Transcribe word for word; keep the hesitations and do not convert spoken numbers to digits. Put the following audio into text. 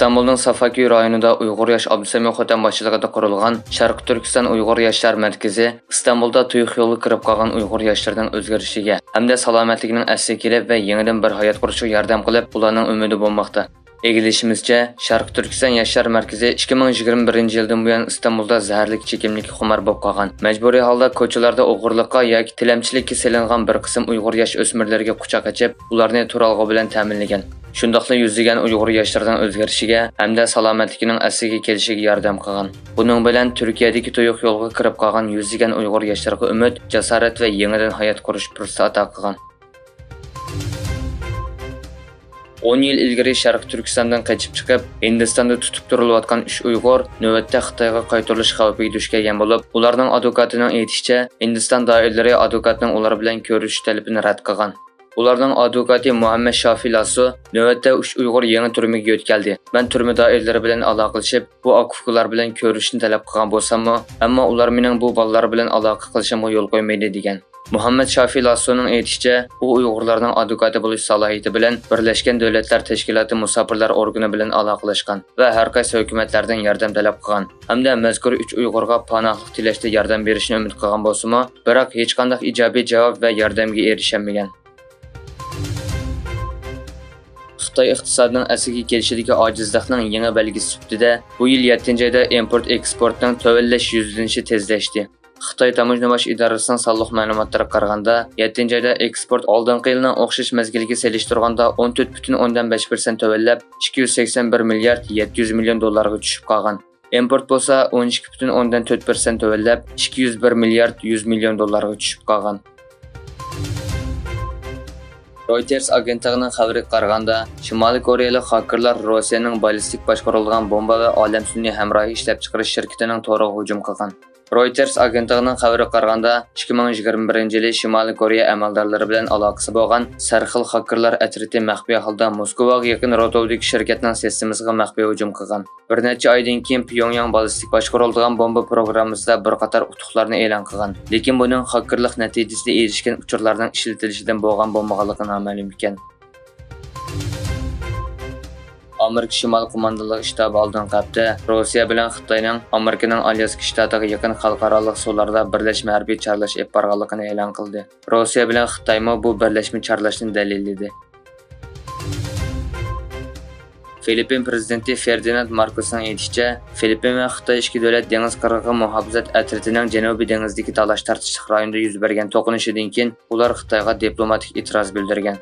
ئىستانبۇلنىڭ سافاكۈي رايونىدا ئۇيغۇر ياش ئابدۇسەمەت خوتەن باشچىلىقىدا قۇرۇلغان شەرقىي تۈركىستان ئۇيغۇر ياشلار مەركىزى ئىستانبۇلدا تۇيۇق يولغا كىرىپ قالغان ئۇيغۇر ياشلىرىنىڭ ئۆزگىرىشىگە ھەمدە سالامەتلىكىنىڭ ئەسلىگە كېلىپ ۋە يېڭىدىن بىر ھايات قۇرۇشىغا ياردەم قىلىپ، ئۇلارنىڭ ئۈمىدى بولماقتا. ئىگىلىشىمىزچە، شەرقىي تۈركىستان ياشلار مەركىزى ئىككى مىڭ يىگىرمە بىرىنچى يىلدىن بۇيان ئىستانبۇلدا زەھەرلىك چېكىملىككە خۇمار بولۇپ قالغان، مەجبۇرىي ھالدا كوچىلاردا ئوغرىلىققا ياكى تىلەمچىلىككە سېلىنغان بىر قىسىم ئۇيغۇر ياش ئۆسمۈرلىرىگە قۇچاق ئېچىپ، ئۇلارنى تۇرالغۇ بىلەن تەمىنلىگەن. شۇنداقلا يۈزلىگەن ئۇيغۇر ياشلىرىنىڭ ئۆزگىرىشىگە ھەمدە سالامەتلىكىنىڭ ئەسلىگە كېلىشىگە ياردەم قىلغان. بۇنىڭ بىلەن تۈركىيەدىكى تۇيۇق يولغا كىرىپ قالغان يۈزلىگەن ئۇيغۇر ياشلىرىغا ئۈمىد، جاسارەت ۋە يېڭىدىن ھايات قۇرۇش پۇرسىتى ئاتا قىلغان. ئون يىل ئىلگىرى شەرقىي تۈركىستاندىن قېچىپ چىقىپ، ھىندىستاندا تۇتۇپ تۇرۇلۇۋاتقان ئۈچ ئۇيغۇر نۆۋەتتە خىتايغا قايتۇرۇلۇش خەۋپىگە دۇچ كەلگەن بولۇپ، ئۇلارنىڭ ئادۋوكاتىنىڭ ئېيتىشىچە، ھىندىستان دائىرىلىرى ئادۋوكاتنىڭ ئۇلار بىلەن كۆرۈشۈش تەلىپىنى رەت قىلغان. ئۇلارنىڭ ئادۋوكاتى مۇھەممەد شافى لاسسو نۆۋەتتە ئۈچ ئۇيغۇر يېڭى تۈرمىگە يۆتكەلدى. مەن تۈرمە دائىرىلىرى بىلەن ئالاقىلىشىپ، بۇ ئاكا-ئۇكىلار بىلەن كۆرۈشۈشنى تەلەپ قىلغان بولساممۇ، ئەمما ئۇلار مېنىڭ بۇ بالىلار بىلەن ئالاقە قىلىشىمغا يول قويمىدى، دېگەن. مۇھەممەد شافى لاسسونىڭ ئېيتىشىچە، ئۇ ئۇيغۇرلارنىڭ ئادۋوكاتى بولۇش سالاھىيىتى بىلەن بىرلەشكەن دۆلەتلەر تەشكىلاتى مۇساپىرلار ئورگىنى بىلەن ئالاقىلەشكەن ۋە ھەر قايسى ھۆكۈمەتلەردىن ياردەم تەلەپ قىلغان ھەمدە مەزكۇر ئۈچ ئۇيغۇرغا پاناھلىق تىلەشتە ياردەم بېرىشنى ئۈمىد قىلغان بولسىمۇ، بىراق ھېچقانداق ئىجابىي جاۋاب ۋە ياردەمگە ئېرىشەلمىگەن. خىتاي ئىقتىسادىنىڭ ئەسلىگە كېلىشىدىكى ئاجىزلىقنىڭ يېڭى بەلگىسى سۈپىتىدە، بۇ يىل يەتتىنچى ئايدا ئىمپورت ئېكسپورتنىڭ تۆۋەنلەش يۈزلىنىشى تېزلەشتى. خىتاي تاموژنا باش ئىدارىسىنىڭ سانلىق مەلۇماتلىرىغا قارىغاندا، يەتتىنچى ئايدا ئېكسپورت ئالدىنقى يىلنىڭ ئوخشاش مەزگىلىگە سېلىشتۇرغاندا ئون تۆت پۈتۈن ئوندىن بەش پىرسەنت تۆۋەنلەپ، ئىككى يۈز سەكسەن بىر مىليارد يەتتە يۈز مىليون دوللارغا چۈشۈپ قالغان. ئىمپورت بولسا ئون ئىككى پۈتۈن ئوندىن تۆت پىرسەنت تۆۋەنلەپ، ئىككى يۈز بىر مىليارد يۈز مىليون دوللارغا چۈشۈپ قالغان. رويتېرس ئاگېنتلىقىنىڭ خەۋىرىگە قارىغاندا، شىمالىي كورېيەلىك خاكېرلار روسىيەنىڭ بالىستىك باشقۇرۇلىدىغان بومبا ۋە ئالەم سۈنئىي ھەمراھى ئىشلەپچىقىرىش شىركىتىنىڭ تورىغا ھۇجۇم قىلغان. رويتېرس ئاگېنتلىقىنىڭ خەۋىرىگە قارىغاندا، ئىككى مىڭ يىگىرمە بىرىنچى يىلى شىمالىي كورېيە ئەمەلدارلىرى بىلەن ئالاقىسى بولغان سەرخىل خاكېرلار ئەترىتى مەخپىي ھالدا موسكۋاغا يېقىن روتوۋدىكى شىركەتنىڭ سىستېمىسىغا مەخپىي ھۇجۇم قىلغان. بىر نەچچە ئايدىن كېيىن پيۇڭياڭ بالىستىك باشقۇرۇلىدىغان بومبا پروگراممىسىدا بىر قاتار ئۇتۇقلارنى ئېلان قىلغان، لېكىن بۇنىڭ خاكېرلىق نەتىجىسىدە ئېرىشكەن ئۇچۇرلارنىڭ ئىشلىتىلىشىدىن بولغان بولمىغانلىقى نامەلۇم ئىكەن. ئامېرىكا شىمالىي قوماندانلىق شتابى ئالدىنقى ھەپتە روسىيە بىلەن خىتاينىڭ ئامېرىكىنىڭ ئالياسكا شتاتىغا يېقىن خەلقئارالىق سۇلاردا بىرلەشمە ھەربىي چارلاش ئېلىپ بارغانلىقىنى ئېلان قىلدى. روسىيە بىلەن خىتايمۇ بۇ بىرلەشمە چارلاشنى دەلىللىدى. فىلىپپىن پىرېزىدېنتى فېردىناند ماركوسنىڭ ئېيتىشىچە، فىلىپپىن ۋە خىتاي ئىككى دۆلەت دېڭىز قىرغىقى مۇھاپىزەت ئەترىتىنىڭ جەنۇبىي دېڭىزدىكى تالاش-تارتىشلىق رايوندا يۈز بەرگەن توقۇنۇشىدىن كېيىن، ئۇلار خىتايغا دىپلوماتىك ئېتىراز بىلدۈرگەن.